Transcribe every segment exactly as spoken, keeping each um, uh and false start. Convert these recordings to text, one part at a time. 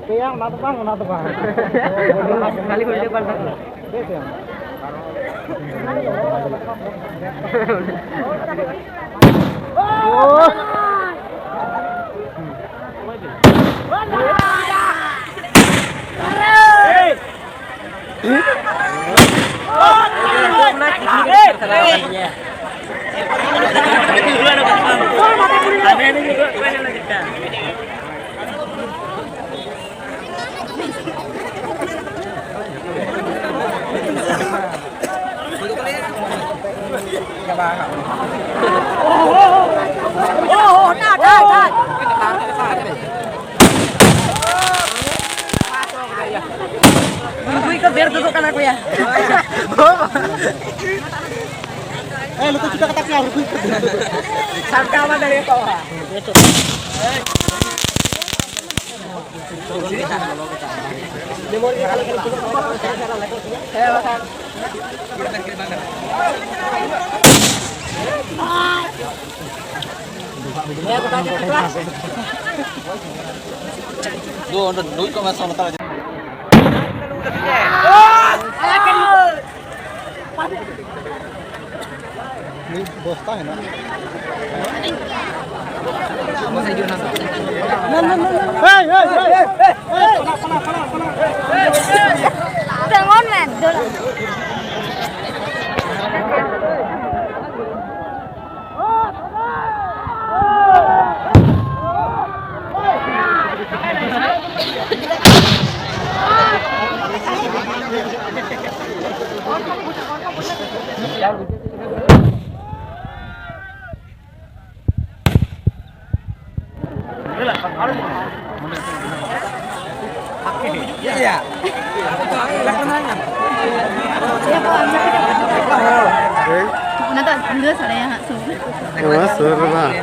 ᱯᱮᱭᱟ, ᱚᱱᱟ ᱫᱚ ᱵᱟᱝ, ᱚᱱᱟ ᱫᱚ ᱵᱟᱝ᱾ ᱠᱷᱟᱹᱞᱤ ᱦᱩᱭ ᱯᱟᱞᱴᱟ᱾ ᱵᱮᱥ ᱜᱮ᱾ ᱨᱩᱯᱩᱭ ᱠᱚ ᱵᱮᱨ ᱫᱩᱫᱩᱜ ᱠᱟᱱᱟ ᱠᱚᱭᱟ᱾ ᱮ, ᱞᱩᱛᱩᱨ ᱪᱩᱴᱟᱹ ᱠᱟᱛᱟ ᱯᱮᱭᱟ, ᱨᱩᱯᱩᱭ ᱠᱚ᱾ ᱥᱟᱢᱴᱟᱣ ᱢᱟ ᱫᱟᱲᱮ ᱠᱚᱣᱟ᱾ ᱫᱩ ᱚᱸᱰᱮ ᱱᱩᱭ ᱠᱚ ᱢᱮᱥᱟ ᱦᱟᱛᱟᱲ᱾ ᱢᱤᱫ ᱵᱚᱥᱛᱟ ᱦᱮᱱᱟᱜᱼᱟ᱾ ᱛᱮᱢᱚᱱ ᱢᱮ, ᱫᱟᱹᱲ᱾ ᱚᱱᱟ ᱫᱚ ᱵᱷᱤᱲᱟᱹ ᱥᱟᱰᱮᱭᱟ ᱦᱟᱸᱜ ᱥᱩᱨ ᱨᱮ᱾ ᱱᱚᱣᱟ ᱥᱩᱨ ᱨᱮ ᱵᱟᱝ᱾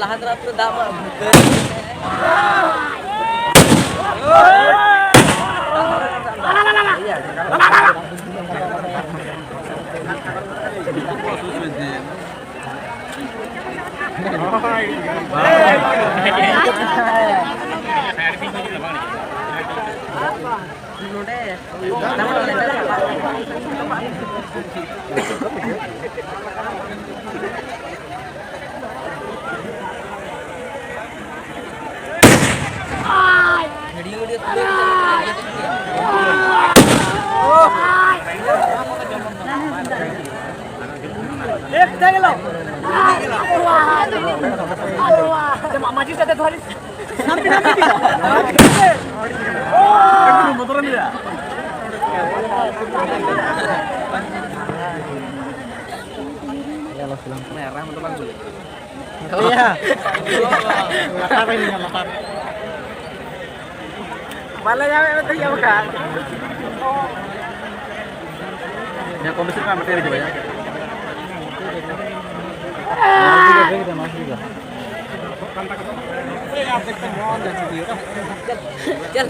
ᱞᱟᱦᱟ ᱫᱟᱨᱟ ᱯᱩᱨᱟᱹ ᱫᱟᱜ ᱢᱟ ᱵᱷᱩᱛᱟᱹ᱾ ᱢᱟᱹᱡᱷᱤ ᱥᱟᱛᱮ ᱫᱷᱚᱨᱤ᱾ ᱞᱟᱛᱟᱨ ᱨᱮ ᱢᱮᱱᱟᱜᱼᱟ, ᱞᱟᱛᱟᱨ ᱨᱮ᱾ ᱵᱟᱞᱮ ᱧᱟᱢᱮᱫ ᱢᱮ ᱛᱮᱦᱮᱧ ᱵᱟᱠᱷᱟᱱ᱾ ᱦᱮᱸ, ᱠᱚᱢ ᱵᱮᱥᱤ ᱨᱮᱱᱟᱜ ᱢᱤᱫᱴᱮᱱ ᱦᱤᱡᱩᱜᱼᱟ᱾ ᱪᱟᱞ᱾